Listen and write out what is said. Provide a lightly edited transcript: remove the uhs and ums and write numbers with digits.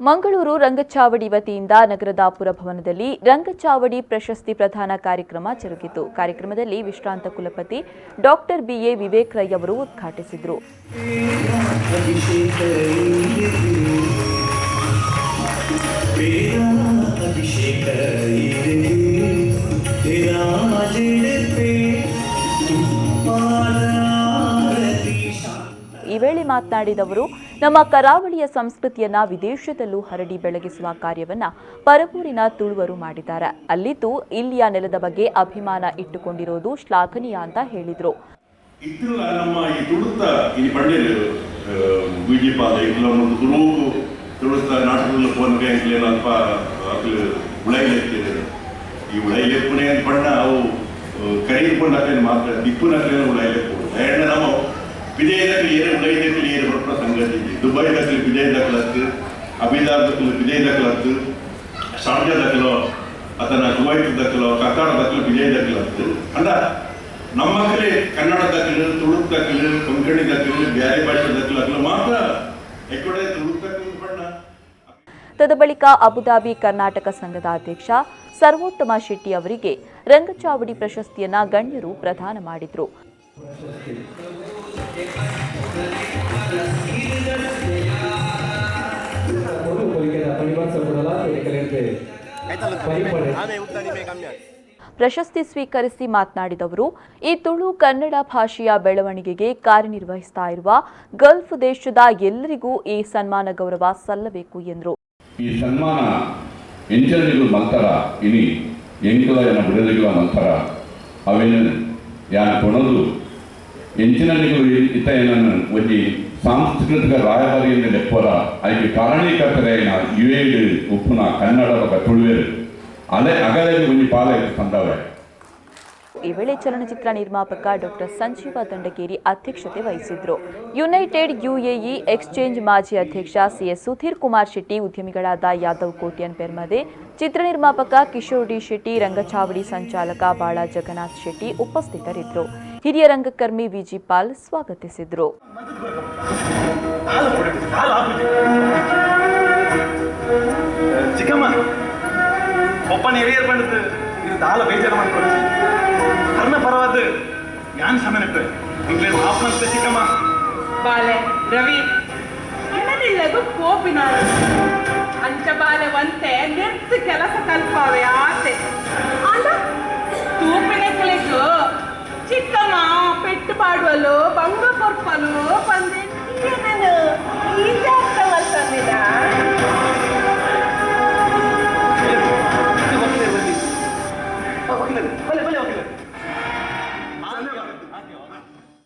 ಮಂಗಳೂರು ರಂಗಚಾವಡಿ ವತಿಯಿಂದ ನಗರದ ಪುರಭವನದಲ್ಲಿ ರಂಗಚಾವಡಿ ಪ್ರಶಸ್ತಿ ಪ್ರದಾನ ಕಾರ್ಯಕ್ರಮ ಜರುಗಿತು. ಕಾರ್ಯಕ್ರಮದಲ್ಲಿ ವಿಶ್ರಾಂತ ಕುಲಪತಿ ಡಾಕ್ಟರ್ ಬಿಎ ವಿವೇಕ್ ರೈ ಅವರು ಉದ್ಘಾಟಿಸಿದರು. ಈ ವೇಳೆ ಮಾತನಾಡಿದವರು, ನಮ್ಮ ಕರಾವಳಿಯ ಸಂಸ್ಕೃತಿಯನ್ನ ವಿದೇಶದಲ್ಲೂ ಹರಡಿ ಬೆಳಗಿಸುವ ಕಾರ್ಯವನ್ನ ಪರಬೂರಿನ ತುಳುವರು ಮಾಡಿದ್ದಾರೆ. ಅಲ್ಲಿದ್ದು ಇಲ್ಲಿಯ ನೆಲದ ಬಗ್ಗೆ ಅಭಿಮಾನ ಇಟ್ಟುಕೊಂಡಿರುವುದು ಶ್ಲಾಘನೀಯ ಅಂತ ಹೇಳಿದರು. ದುಬೈ ದಾಖಲೆ ವಿಜಯ ದಾಖಲಾತು, ಅಬಿದಾರ್ ದಾಖಲು ವಿಜಯ ದಾಖಲಾತು, ಶಾರ್ಜಾ ದಾಖಲು, ಅದನ್ನ ಕುವೈತ್ ದಾಖಲು, ಕತಾರ್ ದಾಖಲು ವಿಜಯ ದಾಖಲಾತು. ಅಂಡ ನಮ್ಮ ಕಡೆ ಕನ್ನಡ ದಾಖಲು, ತುಳು ದಾಖಲು, ಕೊಂಕಣಿ ದಾಖಲು, ಬ್ಯಾರೆ ಭಾಷೆ ದಾಖಲು ಮಾತ್ರ ಎಕ್ಕಡೆ ತುಳು ದಾಖಲು ಬಣ್ಣ. ತದ ಬಳಿಕ ಅಬುಧಾಬಿ ಕರ್ನಾಟಕ ಸಂಘದ ಅಧ್ಯಕ್ಷ ಸರ್ವೋತ್ತಮ ಶೆಟ್ಟಿ ಅವರಿಗೆ ರಂಗಚಾವಡಿ ಪ್ರಶಸ್ತಿಯನ್ನ ಗಣ್ಯರು ಪ್ರದಾನ ಮಾಡಿದರು. ಪ್ರಶಸ್ತಿ ಸ್ವೀಕರಿಸಿ ಮಾತನಾಡಿದವರು, ಈ ತುಳು ಕನ್ನಡ ಭಾಷೆಯ ಬೆಳವಣಿಗೆಗೆ ಕಾರ್ಯನಿರ್ವಹಿಸ್ತಾ ಇರುವ ಗಲ್ಫ್ ದೇಶದ ಎಲ್ಲರಿಗೂ ಈ ಸನ್ಮಾನ ಗೌರವ ಸಲ್ಲಬೇಕು ಎಂದರು. ಈ ಸನ್ಮಾನ ಎಂಚನಿಗೂ ಮಲ್ತರ ಇನಿ ಎಂಕಲ ಬಿಡಲಿಗಳ ಮಲ್ತರ ಅವೇನು ಯಾನ್ ಕೊಣದು ಎಂಚಿನನಿಗೂ ಇತ್ತ ಏನನ್ನು ಒಂಜಿ ಸಾಂಸ್ಕೃತಿಕ ರಾಯಭಾರಿಯಿಂದ ಲೆಪ್ಪರ ಐಕೆ ಕಾರಣೀಕರ್ತರೇನ ಯುಎಡ್ ಉಪ್ಪುನ ಕನ್ನಡ ಬೊಕ ತುಳುವೆರು ಅಲೆ ಅಗಲೆಗೆ ಒಂಜಿ ಪಾಲ ತಂದವೆ. ಈ ವೇಳೆ ಚಲನಚಿತ್ರ ನಿರ್ಮಾಪಕ ಡಾಕ್ಟರ್ ಸಂಜೀವ ದಂಡಗೇರಿ ಅಧ್ಯಕ್ಷತೆ ವಹಿಸಿದ್ರು. ಯುನೈಟೆಡ್ ಯುಎಇ ಎಕ್ಸ್ಚೇಂಜ್ ಮಾಜಿ ಅಧ್ಯಕ್ಷ ಸಿಎಸ್ ಸುಧೀರ್ ಕುಮಾರ್ ಶೆಟ್ಟಿ, ಉದ್ಯಮಿಗಳಾದ ಯಾದವ್ ಕೋಟ್ಯನ್ ಪೆರ್ಮದೆ, ಚಿತ್ರ ನಿರ್ಮಾಪಕ ಕಿಶೋರ್ ಡಿ ಶೆಟ್ಟಿ, ರಂಗಚಾವಡಿ ಸಂಚಾಲಕ ಬಾಳ ಜಗನ್ನಾಥ್ ಶೆಟ್ಟಿ ಉಪಸ್ಥಿತರಿದ್ದರು. ಹಿರಿಯ ರಂಗಕರ್ಮಿ ವಿಜಿ ಪಾಲ್ ಸ್ವಾಗತಿಸಿದರು. ಬಾಲೆ ರವಿ ಎನ್ನನಿಲ್ಲದು ಕೋಪಿನಾರು ಅಂಚ ಬಾಲೆ ವಂತೆ ನಿರ್ತು ಕೆಲಸ ಕಲ್ಪಾವೆ ಆತೆ ಅಂಡ ತೂಪಿನ ಕಲಿಗು ಚಿಕ್ಕಮ್ಮ ಪೆಟ್ಟು ಪಾಡುವಲು ಬಂಗ ಕೊರ್ಪಲು ಬಂದೆ.